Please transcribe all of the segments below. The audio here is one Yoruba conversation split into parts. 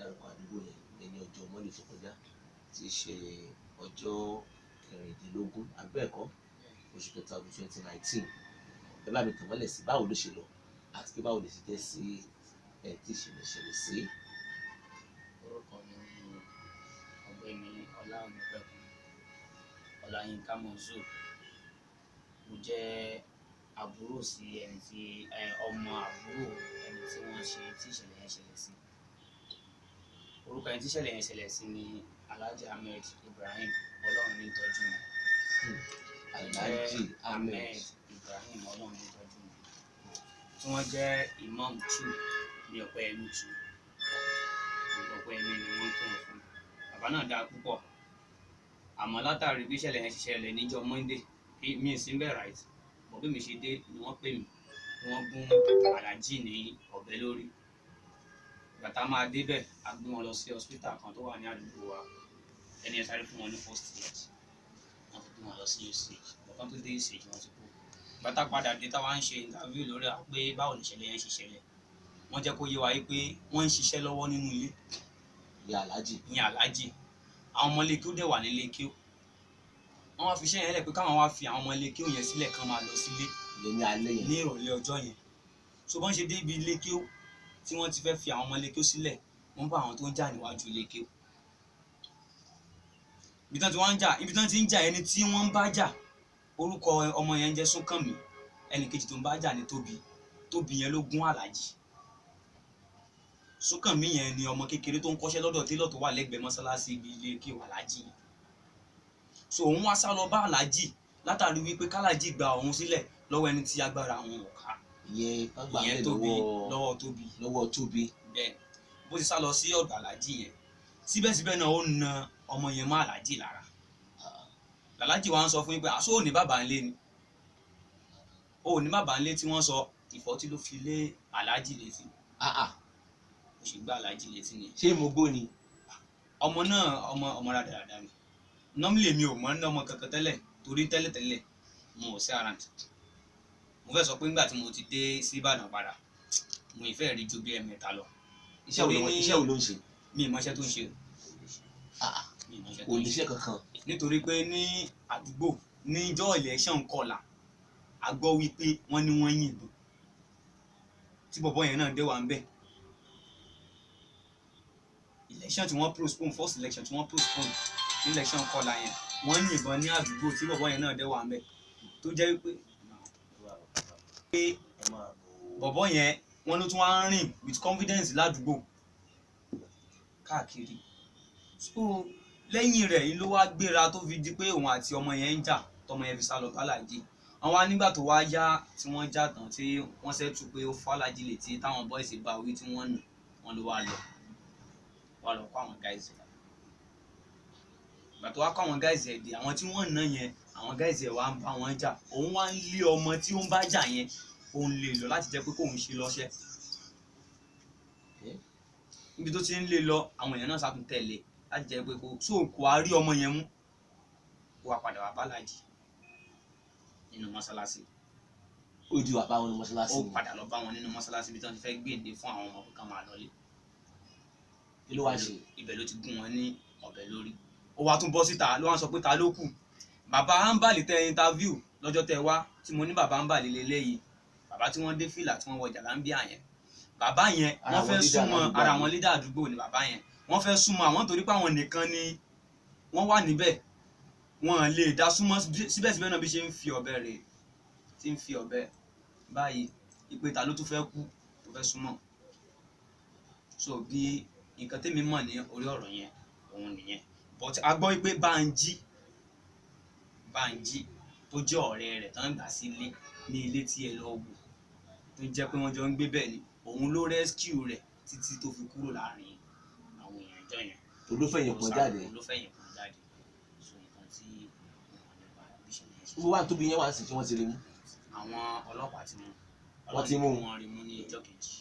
dárúkọ àdúgbò yẹn ní ọjọ́ Monday tó kọjá, tí í ṣe ọjọ́ 16 abẹ́ẹ̀kọ́ oṣù kẹta ọdún 2019. Ẹ bá mi tàn mọ́lẹ̀ sí báwo ló ṣe lọ àti pé báwo lè ṣe jẹ́ sí ẹ̀ tí ìṣẹ̀lẹ̀ ṣẹlẹ̀ sí. Orúkọ mi ni Ọ̀gbẹ́ni Ọláonípẹ̀kun Ọláyínká Monzo. Mo jẹ́ àbúrò sí ẹni tí ọmọ àbúrò ẹni tí wọ́n ṣe tí ìṣẹ̀lẹ̀ yẹn ṣẹlẹ̀ sí. Orúkọ ẹni tí ìṣẹ̀lẹ̀ yẹn ṣẹlẹ̀ sí ni Alhaji Ahmed Ibrahim Ọlọ́run ní tọ́jú mi. Alhaji Ahmed Ibrahim Ọlọ́run ní tọ́jú mi, tí wọ́n jẹ́ Imam 2 ní Ọpẹ́yẹmí 2. Ọpẹ́yẹmí ni wọ́n kírun fún. Bàbá náà dáa púpọ̀, àmọ́ látàrí bí ìṣẹ̀lẹ̀ yẹn ṣe ṣẹlẹ̀ níjọ́ Monday, mi ì sí bẹ́ẹ̀ right, bọ̀ bí mi ṣe dé ni wọ́n pè mí, wọ́n gún Alhaji ní ọ̀bẹ lórí. Bàtà máa débẹ̀, a gbé wọn lọ sí hospital kan tó wà ní àdúgbò wa. Ẹni ẹ sáré fún wọn ní first aid, wọ́n fi gbé wọn lọ sí UCH. Bọ̀kan tó dé UCH, wọ́n ti kú. Bàtà padà dé táwa ń ṣe interview lórí pé báwo ni ìṣẹ̀lẹ̀ yẹn ṣe ṣẹlẹ̀, wọ́n jẹ́ kó yé wa pé wọ́n ń ṣiṣẹ́ lọ́wọ́ nínú ilé. Ní Alhaji. Ní Alhaji. Àwọn ọmọ ilé kí ó dẹ̀ wà nílé kí ó. Wọ́n wá fi iṣẹ́ yẹn lẹ̀ pé káwọn wá fi àwọn ọmọ ilé kí ó yẹn sílẹ̀ kán máa lọ sílé. Ní alẹ́ yẹn. Ní ìrọ̀lẹ́ ọjọ́ yẹn. So bọ́n ṣe dé ibi ilé kí ó tí wọ́n ti fẹ́ fi àwọn ọmọ ilé kí ó sílẹ̀, wọ́n bá àwọn tó ń jà níwájú ilé kí ó. Ibi tán ti wọ́n ń jà, ibi tán ti ń jà, ẹni tí wọ́n ń bá jà, orúkọ ọmọ yẹn ń jẹ́ Súnkànmí, ẹnì kejì tó ń bá jà ní Tóbi. Tóbi yẹn ló gún Alhaji. Súnkànmí yẹn ni ọmọ kékeré tó ń kọ́ṣẹ́ lọ́dọ̀ télọ̀ tó wà lẹ́gbẹ̀ẹ́ mọ́sálásí ibi ilé kí Alhaji yẹn. So òun wá sá lọ bá Alhaji látàrí wípé k'Alhaji gba òun sílẹ̀ lọ́wọ́ ẹni tí agbára òun ò ká. Ìyẹn Tóbi lọ́wọ́ Tóbi. Lọ́wọ́ Tóbi. Bẹ́ẹ̀ bó ti sá lọ sí ọ̀dọ̀ Alhaji yẹn, síbẹ̀síbẹ̀ náà ó na ọmọ yẹn mọ́ Alhaji lára. Alhaji wa ń sọ fún yín pé àṣọ ò ní bàbá ńlé ni, ò ní bàbá ńlé tí wọ́n sọ ìfọ́tí ló fi lé Alhaji létí. Ó sì gbá Alhaji létí ni. Ṣé mo gbó ni? Ọmọ náà ọmọ rádaràda ni. Normally mi ò mọ̀ ní ọmọ kankan tẹ́lẹ̀, torí tẹ́lẹ̀tẹ́lẹ̀ mo ò sí around. Mo fẹ́ sọ pé nígbà tí mo ti dé sí Ìbàdàn padà, mo ìfẹ́ rí ju bí ẹ̀mẹ́ta lọ. Iṣẹ́ wo ló ń ṣe? Mi ì mọṣẹ́ tó ń ṣe. Kò níṣẹ́ kankan. Nítorí pé ní àdúgbò níjọ́ election kọlà, a gbọ́ wípé wọ́n ní wọ́n yìnbọn. Tí bọ̀bọ́ yẹn náà dé wà ń bẹ̀. Election tí wọ́n postpone, first election tí wọ́n postpone ní election kọlà yẹn, wọ́n yìnbọn ní àdúgbò tí bọ̀bọ́ yẹn náà dé wà ń bẹ̀. Tó jẹ́ wípé bọ̀bọ́ yẹn wọ́n ló tún wá ń rìn with confidence ládùúgbò káàkiri. So lẹ́yìn rẹ̀ yìí ló wá gbéra tó fi di pé òun àti ọmọ yẹn ń jà, tọmọ yẹn fi sá lọ bá Alhaji. Àwọn wá nígbà tó wá yá tí wọ́n jà tán tí wọ́n ṣẹ́tù pé ó fọ́ Alhaji létí táwọn boys bá wí tí wọ́n nù, wọ́n ló wá lọ kó àwọn guys ẹ̀. Ìgbà tó wá kó àwọn guys ẹ̀ dé, àwọn tí wọ́n nà yẹn, àwọn guys ẹ̀ wá ń bá wọn jà. Òun wá ń lé ọmọ tí ó ń bá jà yẹn, òun lè lọ láti jẹ́ pé kóun ṣe lọ́ṣẹ́. Níbi tó ti ń lé lọ, àwọn èèyàn náà sátún tẹ̀lé láti jẹ́ pé kó a rí ọmọ yẹn mú, kó wa padà wá bá Alhaji nínú mọ́sálásí. Ó di wà bá wọn nínú mọ́sálásí. Ó padà lọ bá wọn nínú mọ́sálásí bí tí wọ́n ti fẹ́ gbèǹde fún àwọn ọmọ kankan máa lọlé. Kí ló wá ṣe? Ibẹ̀ ló ti gún wọn ní ọ̀bẹ lórí. Ó wá tún bọ́ síta ló wá sọ pé ta ló kù. Bàbá Ambali tẹ interview lọ́jọ́ tẹ wá tí mo ní bàbá Ambali lélẹ́yìí, bàbá tí wọ́n dé fìlà tí wọ́n wọ jàlámbíà yẹn, bàbá yẹn wọ́n fẹ́ súnmọ́ ara wọn, lídà àdúgbò ni bàbá yẹn. Wọ́n fẹ́ súnmọ́ àwọn torí pé àwọn nìkan ni wọ́n wà níbẹ̀, wọ́n lè dá súnmọ́. Síbẹ̀síbẹ̀ náà bí ṣe ń fi ọ̀bẹ rẹ̀ tí ń fi ọ̀bẹ báyìí ìpè ta ló tún fẹ́ kú tó fẹ́ súnmọ́. So bí nǹkan tẹ́mi mọ̀ ní orí ọ̀rọ̀ yẹn òun nìyẹn. But a gbọ́ pé Bánjí tó jẹ́ ọ̀rẹ́ rẹ̀ tán gbà sílé ní ilé tí ẹ lọ wò tó jẹ́ pé wọ́n jọ ń gbé bẹ́ẹ̀ ni, òun ló rescue rẹ̀ títí tó fi kúrò láàrin àwọn èèyàn ìjọ yẹn. Olófẹ̀yìn pọ̀ jáde. Olófẹ̀yìn pọ̀ jáde. So nǹkan tí wọ́n nípa bí ṣe lè ṣe. Wọ́n wá Tóbi yẹn wá sí tí wọ́n ti rí mú. Àwọn ọlọ́pàá ti mú. Wọ́n ti mú. Wọ́n rí mú ní ìjọ́ kejì.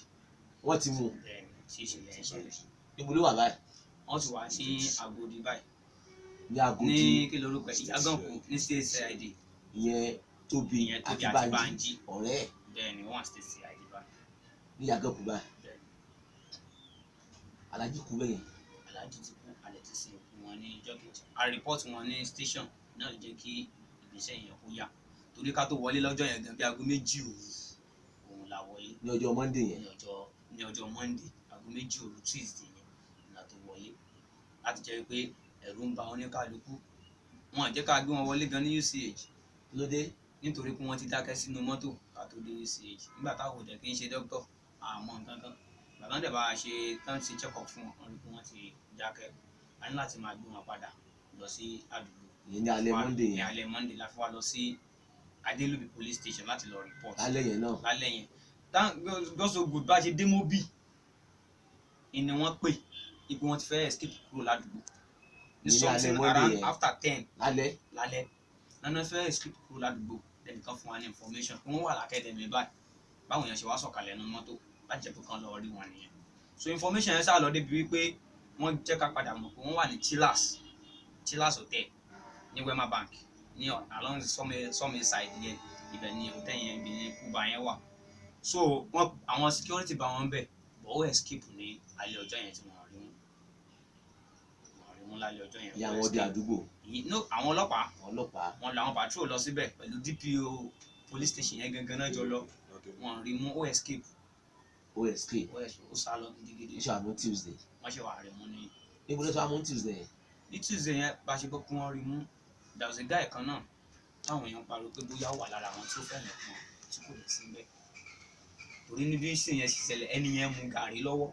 Wọ́n ti mú. Bẹ́ẹ̀ni tí ìṣẹ̀lẹ̀ yẹn ṣẹlẹ̀. Níbo ló wà báyìí? Wọ́n ti wà ní Agodi báyìí. Ní Agodi. Ní kí lorúkọ Ìyágànkù ní state CID. Ìyẹn Tóbi àti Bánjí ọ̀rẹ́ ẹ̀. Bẹ́ẹ̀ni wọ́n wà state CID báyìí. Ní Ìyágànkù báyìí. Bẹ́ẹ̀ni. Aláàjì kú bẹ́yẹn. Aláàjì ti kú, alẹ́ ti sin òkú wọn ní ọjọ́ kejì. A report wọn ní station náà ló jẹ́ kí ìgbésẹ̀ yẹn kó yá, torí ká tó wọlé lọ́jọ́ yẹn gan bí aago 2 òru òun la wọlé. Ní ọjọ́ Monday yẹn. Ní ọjọ́ Monday aago 2 òru Tuesday yẹn la tó wọlé, láti jẹ́ pé ẹ̀rù ń ba oníkálukú. Wọn à jẹ́ ká gbé wọn wọlé gan ní UCH. Kí ló dé? Nítorí pé wọ́n ti dákẹ́ sínú mọ́tò ká tó dé UCH. Nígbà táwọn ò dẹ̀ kí ń ṣe dókítà àmọ́ nǹkan kan, bàbá ń dẹ̀ bá a ṣe tán ṣe check up fún wọn, wọ́n rí pé wọ́n ti dákẹ́. A ní láti máa gbé wọn padà lọ sí àdúgbò. Ìyẹn ní alẹ́ Monday Ní yẹn. alẹ́ Monday la fi wá lọ sí Adélùbí police station láti lọ report. Lálẹ́ yẹn náà. Lálẹ́ yẹn. Thank God so good, bá a ṣe dé Mobi ni wọ́n pè ipò wọn ti fẹ́ escape kúrò ládùúgbò ní Ní alẹ́ something Monday around yẹn. after 10 Lálẹ́. Lálẹ́ nana fẹ́ escape kúrò ládùúgbò. Lẹ́nìkan fún wa ní information pé wọ́n wà lákẹ́dẹ̀mí báyìí. Báwọn èèyàn ṣe wá sọ̀kalẹ̀ nínú mọ́tò láti jẹ́ pé kán lọ rí wọn nìyẹn. So information yẹn sáà lọ débi wípé wọ́n jẹ́ ká padà mọ̀ pé wọ́n wà ní Chillers Hotel ní Wema Bank ní along Some side yẹn. Ibẹ̀ ni hotel yẹn, ibi ní Kuba yẹn wà. So wọ́n àwọn security bá wọn bẹ̀ bọ̀, ó escape ní alẹ́ ọjọ́ yẹn tí wọ́n rí wọn, wọ́n rí wọn lálẹ́ ọjọ́ yẹn. Ìyá Ó àwọn ọdẹ escape. àdúgbò. No, àwọn ọlọ́pàá. Àwọn ọlọ́pàá. Wọ́n lọ àwọn patrol lọ síbẹ̀ pẹ̀lú DPO police station yẹn gangan náà jọ lọ. Wọ́n rí mú, ó escape. Ó escape. Ó escape, ó sá lọ gidigidi. Iṣẹ́ àmú Tuesday. Wọ́n ṣe wà rí mú ní Níbo ló tó àmú Tuesday yẹn? Ní Tuesday yẹn, bá a ṣe gbọ́ pé wọ́n rí mú, there was a guy kan náà táwọn èèyàn pariwo pé bóyá ó wà lára àwọn tí ó fẹ́ràn kan tí kò lè sí bẹ́ẹ̀, torí níbi ìsìn yẹn ṣì ṣẹlẹ̀, ẹni yẹn mu gàrí lọ́wọ́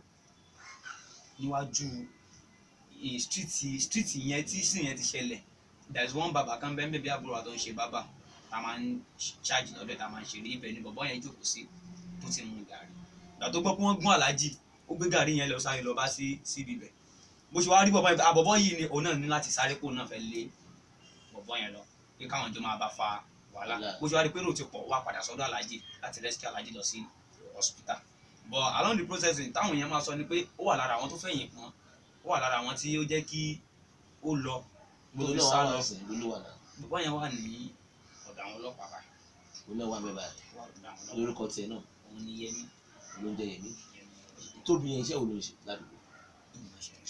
níwájú street yẹn tí ìsìn yẹn ti ṣẹlẹ̀. There is one bàbá kan bẹ́ẹ̀ bí àbúrò wa tó ń ṣe bàbá tá a máa ń charge lọ́dọ̀, tá a máa ń ṣeré. Ibẹ̀ ni bọ̀bọ́ yẹn jókòó sí tó ti mu gàrí. Ìgbà tó gbọ́ pé wọ́n gún aláàjì, ó gbé gàrí yẹn lọ, sáré lọ bá sí síbi ibẹ̀. Bó ṣe wá rí bọ̀bọ́ yẹn, àbọ̀bọ́ yìí ni òun náà ní láti sáré kó náà fẹ́ lé bọ̀bọ́ yẹn lọ pé káwọn jọ máa bá fa wàhálà. Wàhálà. Bó ṣe wá rí pé rò ti pọ̀, wá padà sọ́dọ̀ aláàjì láti rescue aláàjì lọ sí hospital. But along the processing, táwọn èèyàn máa sọ ni pé ó wà lára àwọn tó fẹ̀yìn pọ́n, ó wà lára àwọn tí ó jẹ́ kí ó lọ tó Gbogbo fi náà sá wà lọ. wá sí gbogbo wà náà. Bọ̀bọ́ yẹn wà ní ọ̀dọ̀ àwọn ọlọ́pàá báyìí. Gbogbo náà wà bẹ́ẹ̀ báyìí. Ó wà lọ́dọ̀ àwọn ọlọ́pàá. Lórúkọ tiẹ̀ náà? Òun ni Yẹmí. Ló ń jẹ́ Yẹmí? Yẹmí. Tóbi yẹn, iṣẹ́ wo ló ń ṣe ládùúgbò?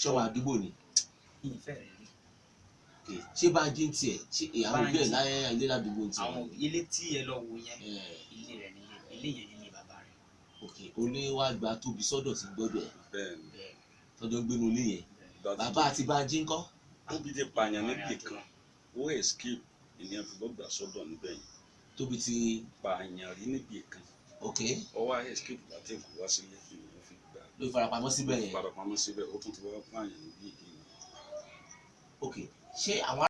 Ṣọ́wọ́ àdúgbò ni? Ìfẹ́ rẹ̀ rí. Okay. Ṣé Bánjí ń tiẹ̀, ṣé àwọn òbí ẹ̀ láyé ilé ládùúgbò ń tiẹ̀? Àwọn ilé tí ẹ lọ wò yẹn, Eh, ilé rẹ̀ nílé, ilé yẹn nílé bàbá rẹ̀. Ok, olè wá gba Tóbi sọ́dọ̀ tí ń gbọ́dọ̀ ẹ̀? Bẹ́ẹ̀ ni. Bẹ́ẹ̀. Tọ́jọ́ ń gbénu ilé yẹn. Ìgbà tí Bàbá àti Bánjí ńkọ́? Tóbi ti pààyàn níbì kan, ó escape, ènìyàn fi lọ gbà sọ́dọ̀ níbẹ̀ yẹn. Tóbi ti Pààyàn rí níbì kan. Ok. Ó wá escape láti Èkó wá sílé, ènìyàn fi gbà. Ló fi farapamọ́ síbẹ̀ yẹn. Padà pamọ́ síbẹ̀, ó tún ti wá pààyàn níbì yìí. Ok, ṣé àwọn